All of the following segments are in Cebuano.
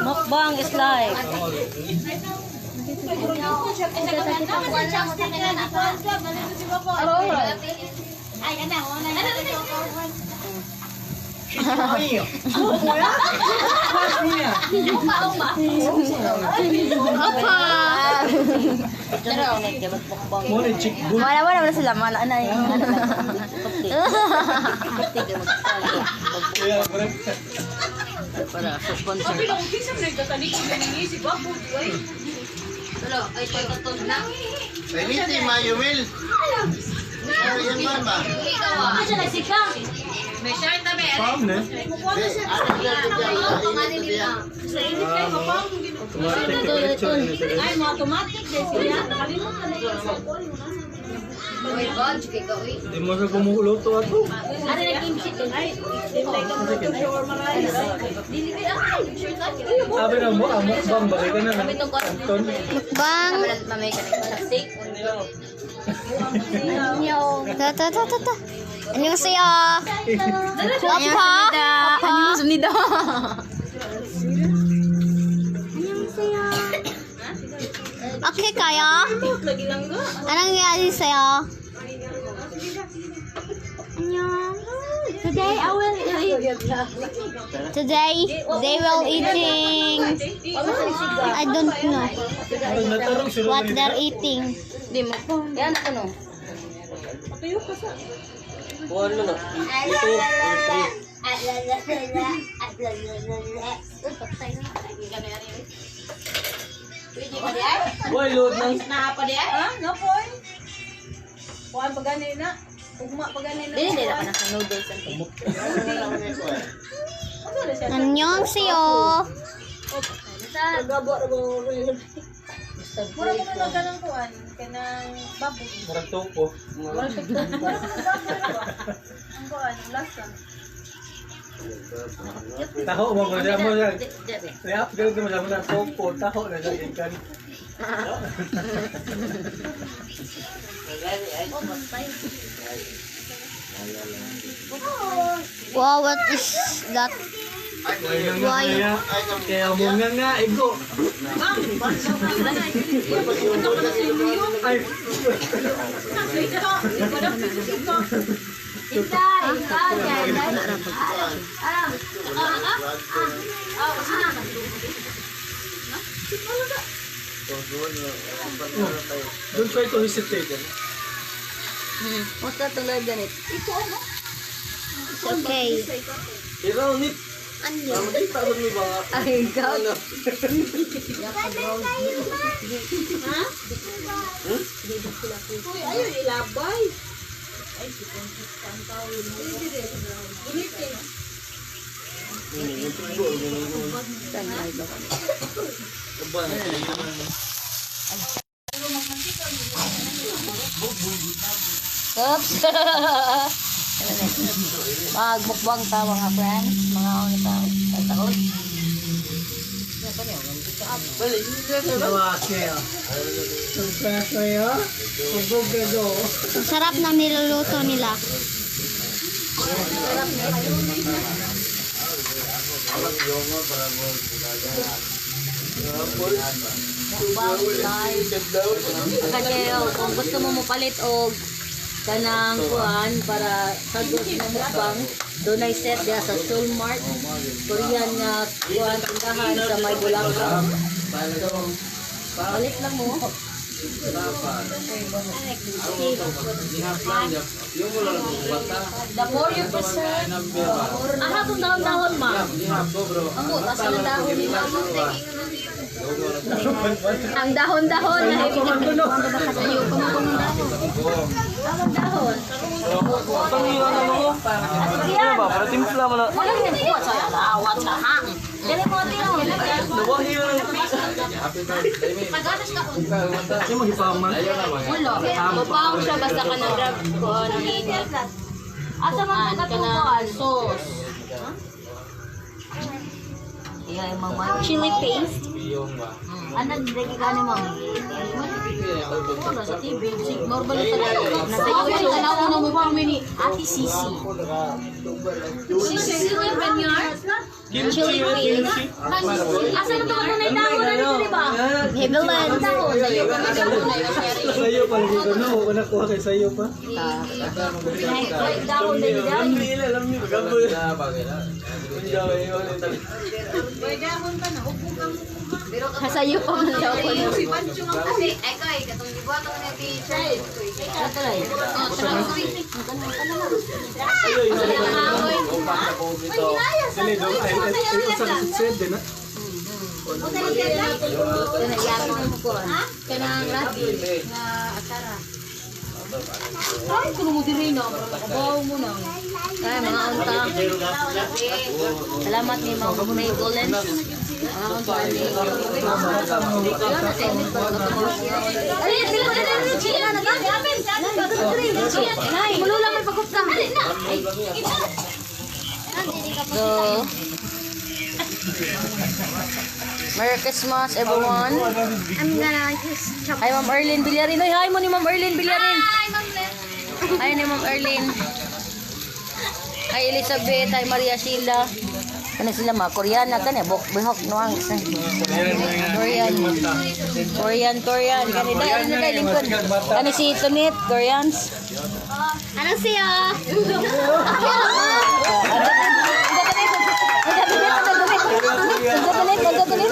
Mukbang is life. Opa! Mo ni chick good. Wala wala wala sila mana ana. Kaya correct. Para sa sponsor. Peniti, Mayumil. Yan man ba? Pam ne. Di, ano siya? Ay, mga automatic din sila. Di mo sa kumuluto ato. Ano na kimchi to? Ay, Sabi na mo, ang mukbang ba kayo na? Anton. Mukbang. Ta ta ta ta ta. 안녕하세요. Opa. 안녕하십니다. 안녕하세요. Okay kayo? Anong nangyari sa'yo? Annyeong. Today I will eat. Today they will eating. I don't know Natarong sila. What they're eating. Di mo po. Yan ako no. One mo na. Ito or three. Boy, load ng Ah, no po. Kuan pa gani na. Ugma pa gani na. Dili dili pa na sa noodles and Annyeonghaseyo. Mura ko man ganang kuan kanang baboy. Murag topo. Mura ko man baboy ba? Ang kuan, ang lasa. Taho mo ko siya mo siya. I-upgrade mo siya mo na topo. Taho na siya ikan. Wow, what is that? Why? Kaya mo nga nga, igo. Ay, don't try to hesitate. Eh. What's that to live ganit? It's okay. Iraw ni. Annyeong. Makita ron ni ba? Ay, God. Uy, ayo ilabay. Ay, si Francis ang tawag mo. Ulitin. Oops. Magmukbang ta mga friends, mga ano ta taon. Ang sarap ng niluluto nila. Mukbang live. Kasi oh, kung gusto mo mopalit og kanang kuan para sa dos mo mukbang, dunay set diha sa Seoul Mart, Korean nga kuan tindahan sa may Bulacan. So, palit lang mo. The more you present, the more. Aha, itong dahon-dahon, ma'am. Ang butas ang dahon ni ma'am. Ang dahon-dahon na Ang dahon. Ano ba? Para timpla mo na. Wala rin po sa awat sa hang. Dali mo tino. Siya magipaman. Wala. Mapaw siya basta ka nag-grab ko ng init. Asa man ka kanang sauce? Iya, yung mga Chili paste. Ano, lagi ka ni ma'am? Wala sa TV. Normal na talaga. Nasa YouTube. Tanaw na mo pa ni Ate Sisi. Sisi Penyar? Chili paste. Asa na to na dahon na dito, di ba? Hebelan. Sayo pa lagi ko no, wala kuha kay sayo pa. Dahon na dito. Lami, lami, gabo. May dahon pa na. Upo ka mo. Sayo pa man daw ko. Si Pancho nga. Dili do ay ay usa ka sed din na. Kanang radi na asara. Ay, kuno mo diri na. Abaw mo na. Ay, mga unta. Salamat ni Ma'am May Golens. Mga unta ni. Ay, sila sila sila Nay, mulo lang may pagupta. So, Merry Christmas, everyone. I'm gonna just chop. Hi, Ma'am Erlyn Villarin. Hoy, hi mo ni Ma'am Erlyn Villarin. Hi, Ma'am Len. Hi ni Ma'am Erlyn. Hi, Elizabeth. Hi, Maria Sheila. Ano sila mga Koreana kani bok bihok noang Korean. Korean, Korean. Kani dai ano dai lingkod. Kani si Tunit, Koreans. Anong siya? Ang galit, ang galit.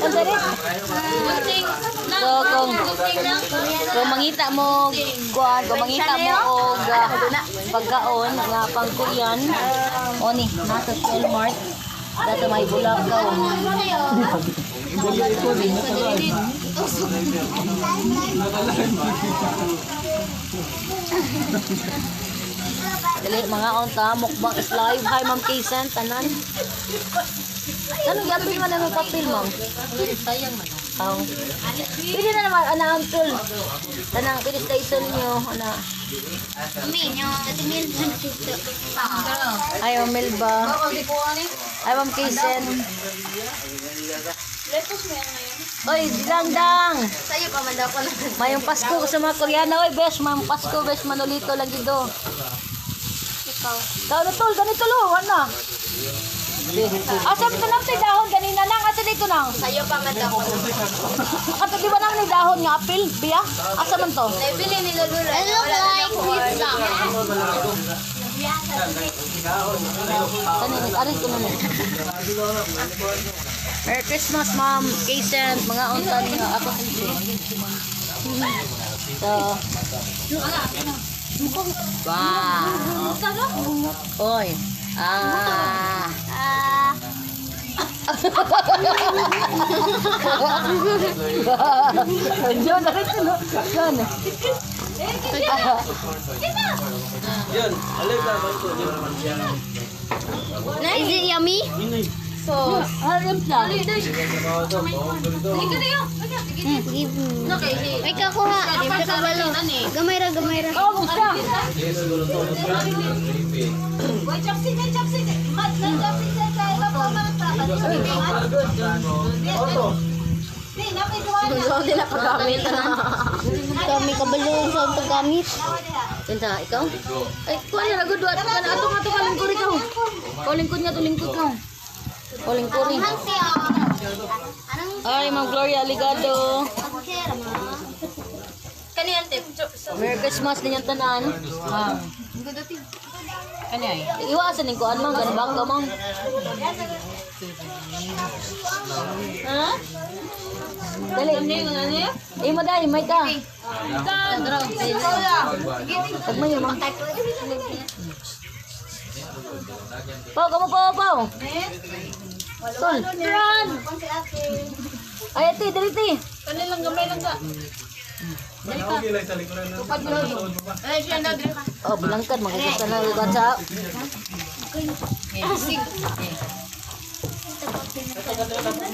Ang galit. So kung mangita mo kuan, kung mangita mo og pagkaon nga pang Korean, oni nasa Walmart. Dato may bulakaw. Dali mga unta mukbang is live. Hi, Ma'am Kaysen, tanan. Ano gyapil man ang papel, ma'am? Sayang man. Aw. Pwede na naman ana ang tool. Tanang pwede station niyo ana. Hi, Ma'am Melba. Hi, Ma'am Kaysen. Oy, dang. Sa'yo pa man daw ko na. Mayong Pasko sa mga Koreano. Oy, bes, mayong Pasko, bes, Manolito lang dito. Ikaw. Tao na tol, ganito lo, wala. Asa ba nang tay dahon ganina nang asa dito nang? Sa'yo pa man daw ko na. Kato di ba nang ni dahon nga apel, biya? Asa man to? Naibili nila Lula. I look like pizza. Kani ari ko nun. Merry Christmas, Ma'am Kaysen, mga unta niyo ako. So, wow. Oy. Ah. Ah. Diyon, narito no. Diyon. Yan, alay ta ba ito? Is it yummy? Alam siya. Give me. Ay, kakuha. Kakabalo. Gamay ra, gamay ra. Oh, gusto. Wait, chopstick, may chopstick. Mat, na chopstick sa kay Papa Di, napay duwa na. nila paggamit. Kami kabalo sa paggamit. Tinta, ikaw? Ay, kuha na, good what? Kuha na, ato nga, ato ka, lingkod ikaw. Ikaw, lingkod nga, to lingkod ka. Ikaw, lingkod rin. Anong siya? Anong Ay, Ma'am Gloria Aligado. Kaniyan tip. Merry Christmas ninyong tanan. Ah. Iwasan ning kuan ma'am, ganun ba ka ma'am? Ha? Dali. Imo dai, may ka. Tagmay ma'am. Pau, kamu pau, pau. Tol. Run. Ay, ate, dali te. Kanilang gamay lang ka. Okay lang sa likuran na. Oh, bilangkad magkukusta na lugar sa.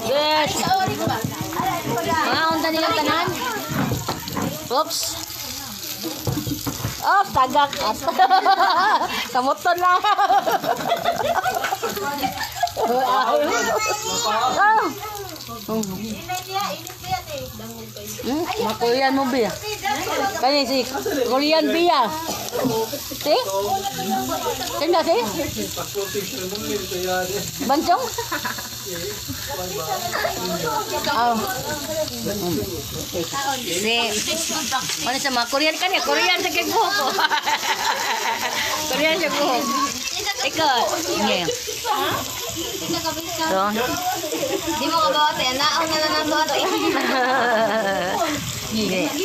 Yes. Mga unta nilang tanan. Oops. Oh, tagak. Kamuton lang. Ah. Init niya, init niya. Mga Korean movie. Kani si Korean Bia. Si? Kanya si? Bancong? Oh. Si. Ano sa mga Korean kanya? Korean sa kay buhok ko. Korean sa buhok. Ikaw. Yeah. So, Di mo ka ba ate? Naon na lang nato ate.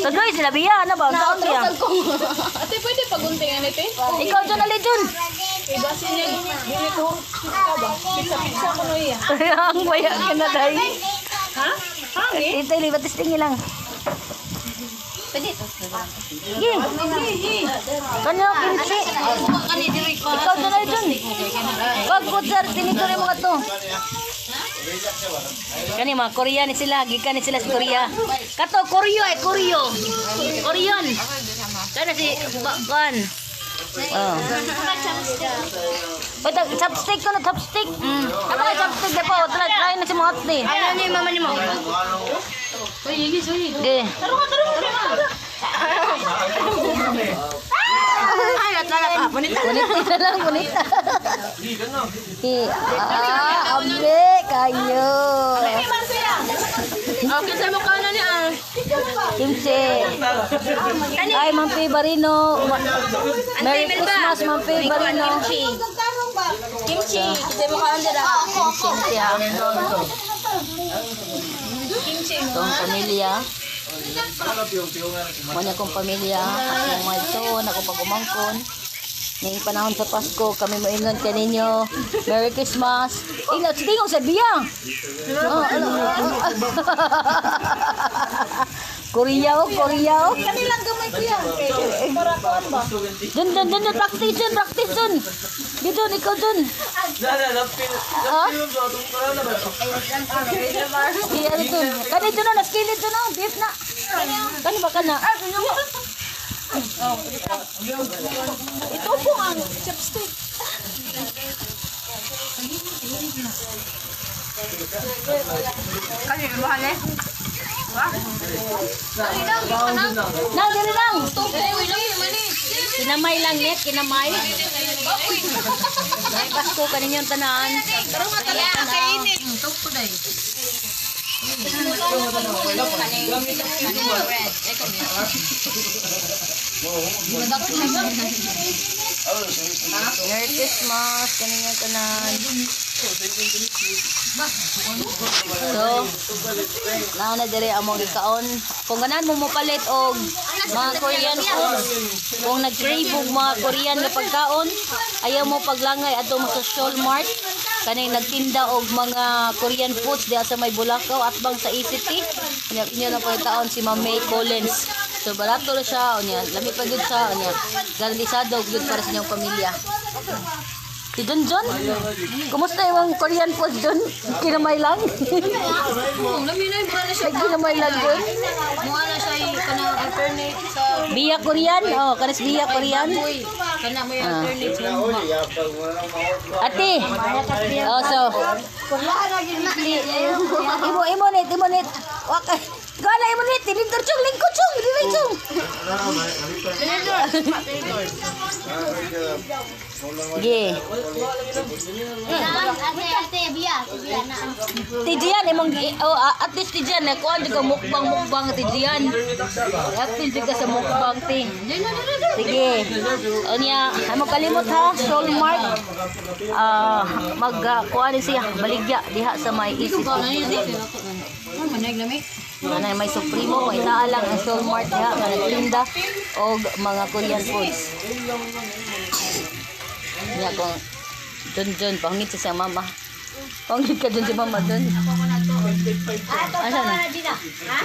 Tuloy sila biya, ano ba? Saan biya? Ate, pwede paguntingan ito eh? Ikaw dyan, ali dyan. Iba siya dili ko ka ba? Pizza-pizza ko no iya. Ang baya ka na dahil. Ha? Hangi? Ito, libat testing lang. Pwede ito. Sige. Kanya, kimchi. Ikaw dyan, ali dyan. Pag sir, tinidor yung mga to. Kani mga Korean ni sila, gikan ni sila sa Korea. Kato Koryo eh, Koryo. Korean. Kana si Kan. Oh. Wait, chopstick ko na chopstick. Ano ka chopstick na po? Try, try na si mga ate. Ano ni mama ni mo? Sige. Ay, at lala pa. Punita. Punit na lang, punit na. Ah, ambe kayo. Okay, sa mukha na niya. Ah. Kimchi. Ay, Ma'am P. Barino. Merry Christmas, Ma'am P. Barino. Kimchi. Kasi mukha na nila. Kimchi, ha. Kimchi. Itong pamilya. Muna kong pamilya. Akong mga ito, akong pag-umangkon. Ngayong panahon sa Pasko, kami moingon kaninyo. Merry Christmas. Ingat, tingog sa biya. Oh, ano? Korea oh, Korea oh. Kanilang gamay ko yan. Para kuan ba? Dun, dun, dun, dun, practice dun, practice dun. Di dun, ikaw dun. Ha? Di, ano dun? Kani dun, oh, naskilid dun, oh, beef na. Kani ba ka na? Ito po ang chopstick. Nang, dili lang. Kinamay lang, net, kinamay. Ay, Pasko, kaninyong tanan. Merry Christmas, kaninyong tanan. So, naa na dire among gikaon. Kung ganahan mo mopalit og mga Korean foods, kung nag-crave og mga Korean nga pagkaon, ayaw mo paglangay adto mo sa Seoul Mart kaning nagtinda og mga Korean foods diha sa may Bulacau atbang sa ECT. Unya inyo na pagkaon si Ma'am May Collins. So barato ra siya unya, lami pa gyud siya unya. Garantisado gyud para sa inyong pamilya. Si John John? Kumusta yung Korean food John? Kinamay lang? Nagkinamay lang John? Mukha na siya yung kanang alternate sa Biya Korean? Oh, kanis Biya Korean? kana mo yung alternate sa Ate! Oh, so. Imo, imo net, imo net. Waka. Gala, imo net. Lingkod chong, lingkod chong. Dili chong. Ge. Ate, ate, biya. Si biya na. Tijian, imong, oh, at least tijian. Nakuha di ka mukbang, mukbang, tijian. At least di ka sa mukbang, ti. Sige. O niya, ay mo kalimot ha, Soul Mart. Ah, mag kuha ni siya, baligya diha sa may ECT. Ano may Supremo, may naa lang ang Soul Mart diha nga nagtinda og mga Korean foods. Niya kung dun dun pangit siya sa mama. Pangit ka dun si mama dun. Asa na? Ha?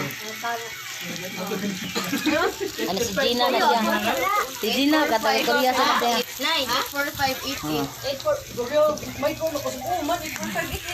Ano si Gina na siya? Si Gina, katawag Korea sa kanya. 9, 8, 4, 5, 8, 8. 8 4 May ko na ko. Oh, man 8 4 5 8.